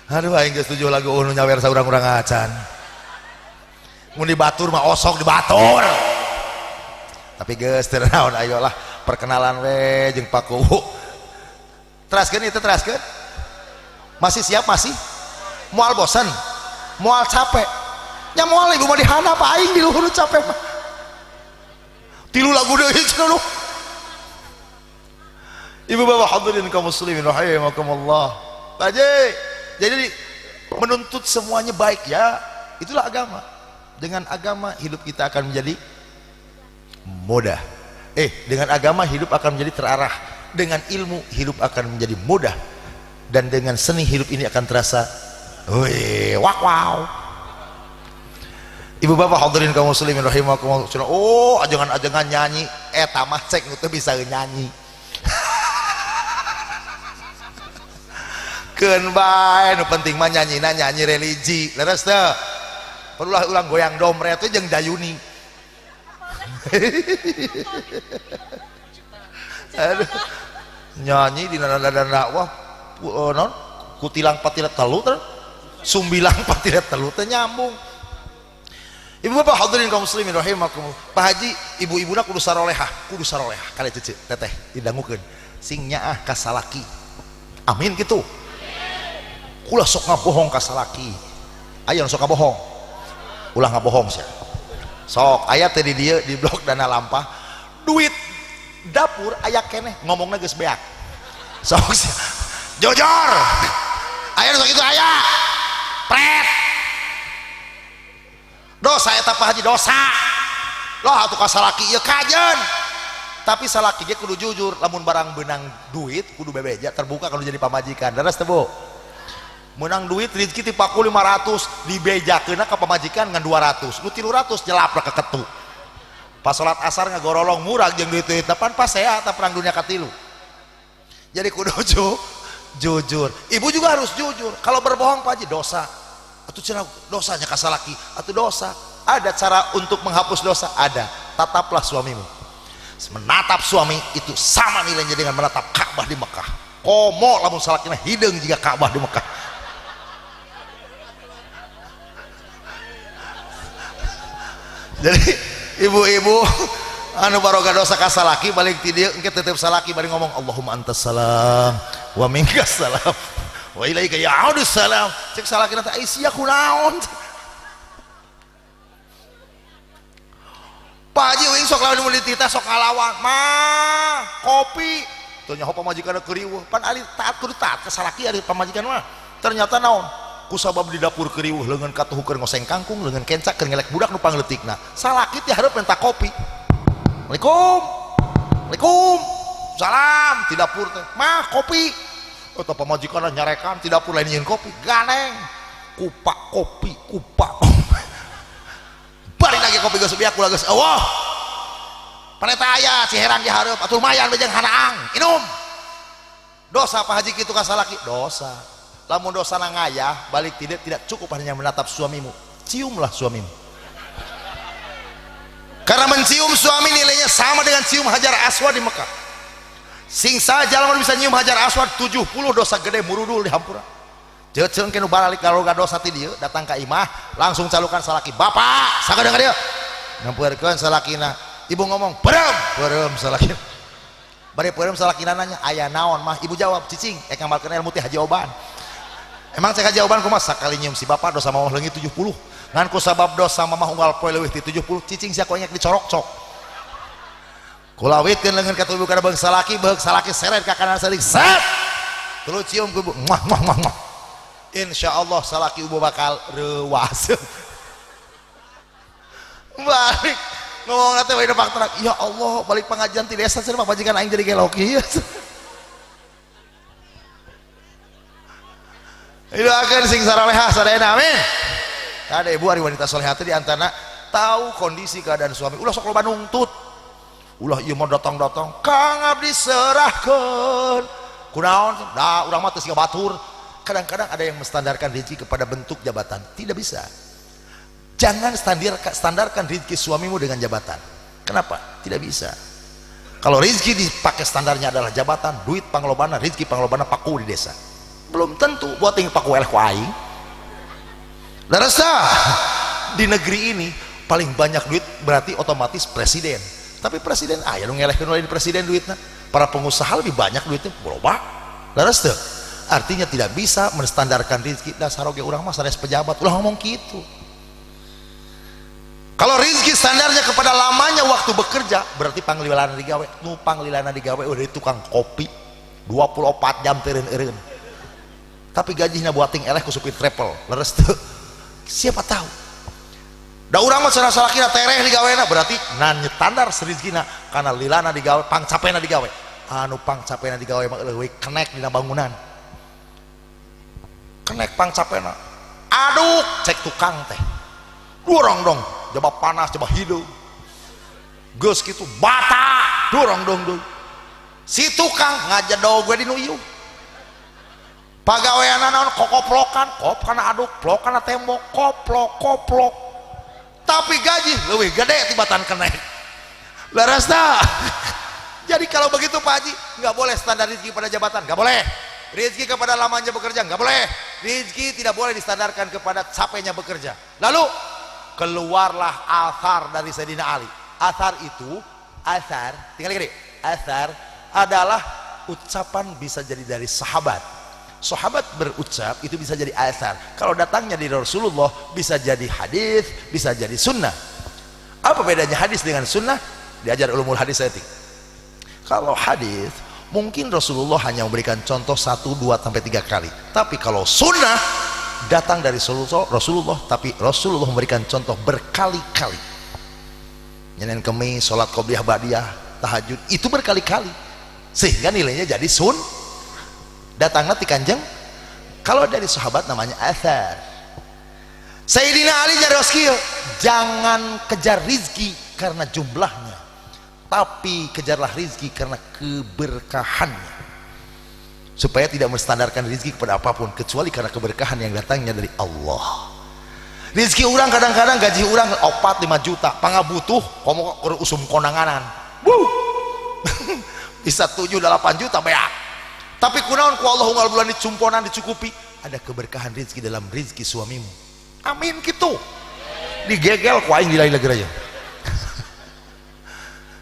Aduh aing geus 7 lagu nu nyawer saurang-urang acan. Mun di batur mah osok di batur. Tapi geus teu naon ayolah perkenalan we jeung Pak Kuwu. Teraskeun itu teraskeun. Masih siap masih? Moal bosan? Moal capek? Nya moal ibu mah dihandap aing di luhur capek mah. 3 lagu deui cenah. Ibu bapak hadirin kaum muslimin rahimakumullah. Baje. Jadi menuntut semuanya baik ya, itulah agama. Dengan agama hidup kita akan menjadi mudah. Dengan agama hidup akan menjadi terarah. Dengan ilmu hidup akan menjadi mudah. Dan dengan seni hidup ini akan terasa wih, wak wow. Ibu bapak hadirin kaum muslimin rahimakumullah. Oh, ajengan-ajengan nyanyi, eta mah cek nu teu bisa nyanyi. Keun bae nu penting mah nyanyina nyanyi religi. Leres teu? Perlulah ulang goyang domret teh jeung dayuni. Aduh. Nyanyi di nada-nada wah non kutilang patilet telu teh. Sumbilang patilet telu teh nyambung. Ibu bapak hadirin kaum muslimin rahimakumullah. Pak Haji, ibu-ibuna kudu sarolehah kale cece teteh didangukeun. Sing nyaah ka salaki. Amin kitu. Ulah sok ngabohong ka salaki. Aya nu sok ngabohong. Ulah ngabohong sia. Sok aya teh di dieu di blok dana lampah duit dapur aya keneh ngomongna geus beak. Sok sia. Jujur. Aya nu sok kitu aya. Pret. Dosa eta Pak Haji dosa. Loh atuh ka salaki ieu kajeun. Tapi salaki ge kudu jujur lamun barang beunang duit kudu bebeja terbuka kalau jadi pamajikan. Leres teu Bu? Menang duit rezeki ti paku 500 dibejakeunna ka pamajikan ngan 200 nu 300 jelapna ka ketu. Pas salat asar ngagorolong murag jeung duit-duit depan pas saya ta perang dunia katilu. Jadi kudu jujur. Ibu juga harus jujur. Kalau berbohong Pak Haji dosa. Atuh cenah dosanya ka salaki, atuh dosa. Ada cara untuk menghapus dosa? Ada. Tataplah suamimu. Menatap suami itu sama nilainya dengan menatap Ka'bah di Mekah. Komo lamun salakina hideung jiga Ka'bah di Mekah. Jadi ibu-ibu anu baroga dosa ka salaki balik ti dieu engke tetep salaki bari ngomong Allahumma antas salam wa minkas salam wa ilaika ya'udus salam. Cek salakina teh ai sia kunaon. Pak Haji uing sok lawan mun dititah sok ngalawan mah kopi teu nyaho pamajikanna keuriweuh pan ari taat kudu taat ka salaki ari pamajikan mah ternyata naon kusabab di dapur keriweuh leungeun katuhu keur ngoseng kangkung leungeun kencak keur ngelek budak nu pangleutikna salaki ti hareup minta kopi. Assalamualaikum. Assalamualaikum. Salam di dapur teh mah kopi eta pamajikanna nyarekan di dapur lain nyieun kopi ganeng kupak kopi kupak kopi bari lagi kopi geus biak kula geus eueuh paneta aya si herang di hareup atuh lumayan we jeung hanaang inum. Dosa Pak Haji kitu ka salaki dosa. Lamun dosa ngayah balik tidak cukup hanya menatap suamimu, ciumlah suamimu. Karena mencium suami nilainya sama dengan cium Hajar Aswad di Mekah. Sing saja lamun bisa nyium Hajar Aswad 70 dosa gede murudul di hampura. Jeuceung ke nu baralik garoga dosa ti dieu datang ka imah langsung calukan salaki, "Bapak, sakedeung ka dieu." Nyampeurkeun salakina. Ibu ngomong, "Beureum, beureum salakina." Bari beureum salakina nanya, "Aya naon mah?" Ibu jawab, "Cicing, ek ngamalkeun ilmu teh Haji Oban." Emang cek Haji Oban kumaha sakali nyium si bapak dosa mamah leungit 70. Ngan ku sabab dosa mamah unggal poe leuwih ti 70, cicing sia ku engek dicorok-cok. Kulawitkeun leungeun ka tubuh kana beung salaki, beuk salaki seret ka kanan seulik set. Tuluy cium ku ibu, muah muah muah muah. Insyaallah salaki ibu bakal reuwas. Balik ngomong teh we depak terak, ya Allah, balik pengajian ti desa cenah pamajikan aing jadi gelok ieu. Doakeun sing saralehah sadayana amin. Kade ibu ari wanita solehah teh di antara tahu kondisi keadaan suami. Ulah sok loba nungtut. Ulah ieu mah datang-datang Kang abdi serahkeun. Kunaon? Da urang mah teu siga batur. Kadang-kadang ada yang menstandarkan rezeki kepada bentuk jabatan. Tidak bisa. Jangan standarkan rezeki suamimu dengan jabatan. Kenapa? Tidak bisa. Kalau rezeki dipakai standarnya adalah jabatan, duit panglobana, rezeki panglobana paku di desa. Belum tentu buat ting paku eleh ku aing. Leres di negeri ini paling banyak duit berarti otomatis presiden. Tapi presiden aya nu ngelehkeun lain presiden duitna. Para pengusaha lebih banyak duitnya, loba. Leres teu? Artinya tidak bisa menstandarkan rezeki. Dasar oge urang mah sanes pejabat, ulah ngomong gitu. Kalau rezeki standarnya kepada lamanya waktu bekerja, berarti panglilana digawe, nu panglilana digawe udah tukang kopi 24 jam teureun-eureun. Tapi gajinya buating eleh ku supir travel, leres teu? Siapa tahu. Da urang mah cenah salakina tereh digawena, berarti nan standar rezekina karena lilana digawe, pangcapena digawe. Anu pangcapena digawe mah leuwih kenek dina bangunan. Kenek pangcapena. Aduk cek tukang teh. Dorong dong, jaba panas, jaba hidup. Geus kitu bata, dorong dong dong. Si tukang ngajedog we di nu ieu. Pagaweanna naon kokoplokan, kop kana aduk, plok kana tembok, koplok koplok. Tapi gaji leuwih gede tibatan kenek. Leres tah? Jadi kalau begitu, Pak Haji, nggak boleh standar rezeki pada jabatan, nggak boleh. Rezeki kepada lamanya bekerja, nggak boleh. Rezeki tidak boleh distandarkan kepada capeknya bekerja. Lalu keluarlah athar dari Sayyidina Ali. Athar itu, athar, tinggal gini. Athar adalah ucapan bisa jadi dari sahabat. Sahabat berucap itu bisa jadi athar. Kalau datangnya dari Rasulullah bisa jadi hadis, bisa jadi sunnah. Apa bedanya hadis dengan sunnah? Diajar ulumul hadis etik. Kalau hadis mungkin Rasulullah hanya memberikan contoh 1, 2 sampai 3 kali. Tapi kalau sunnah datang dari Rasulullah, tapi Rasulullah memberikan contoh berkali-kali. Nyenen kemis, sholat qobliyah ba'diyah, tahajud itu berkali-kali. Sehingga nilainya jadi sun. Datangnya ti Kanjeng. Kalau dari sahabat namanya athar. Sayyidina Ali nyarios kieu, jangan kejar rizki karena jumlahnya, tapi kejarlah rizki karena keberkahannya. Supaya tidak menstandarkan rizki kepada apapun kecuali karena keberkahan yang datangnya dari Allah. Rizki orang kadang-kadang gaji orang 4 5 juta, pangabutuh komo keur usum konanganan. Wuh. Bisa 7 8 juta beak. Tapi kunaon ku Allah unggal bulan dicumponan dicukupi, ada keberkahan rizki dalam rizki suamimu. Amin gitu. Digegel ku aing di lain aja.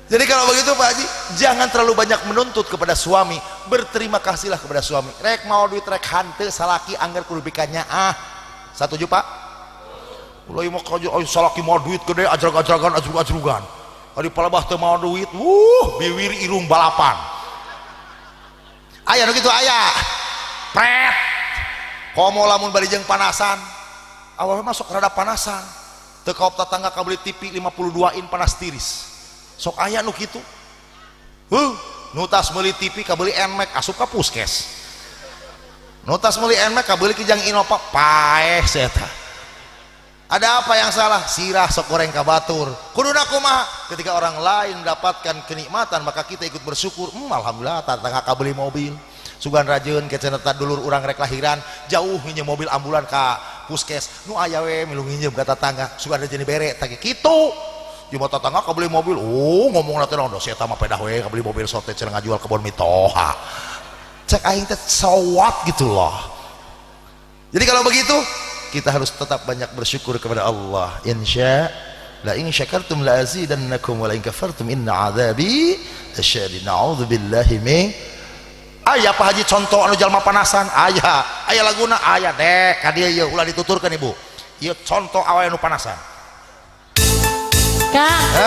Jadi kalau begitu, Pak Haji, jangan terlalu banyak menuntut kepada suami, berterima kasihlah kepada suami. Rek mau duit rek hanteu salaki angger kudu bikannya ah. Satuju, Pak? Ulah mau kaji ayo salaki mau duit gede ajrag-ajragan ajrug-ajrugan. Ari palebah teu mau duit, wuh biwir irung balapan. Aya nu kitu aya. Pret. Komo lamun bari jeung panasan. Awalnya masuk rada panasan. Teu kaop tetangga kabeli TV 52 in panas tiris. Sok aya nu kitu. Huh, nu tas meuli TV kabeli Nmax asup ka puskes. Nu tas meuli Nmax kabeli kijang Innova paeh eta. Ada apa yang salah? Sirah sok goreng ka batur. Kuduna kumaha? Ketika orang lain mendapatkan kenikmatan maka kita ikut bersyukur. Alhamdulillah tetangga kabeli mobil. Sugan rajeun ke cenah dulur urang rek lahiran jauh nginjem mobil ambulan ka puskes. Nu aya we milu nginjem ka tetangga. Sugan rajeun dibere tah kitu. Cuma tetangga kabeli mobil, oh ngomong teh naon, si eta mah pedah we kabeli mobil sote cenah ngajual kebon mitoha. Cek aing teh sawat gitu loh. Jadi kalau begitu kita harus tetap banyak bersyukur kepada Allah. Insya la in syakartum la azidannakum wa la in kafartum inna adzabi lasyadid. Na'udzubillahi min. Aya Pak Haji contoh anu jalma panasan, aya. Aya laguna, aya dek ka dieu ieu ulah dituturkeun Ibu. Ieu contoh awewe anu panasan. Kang.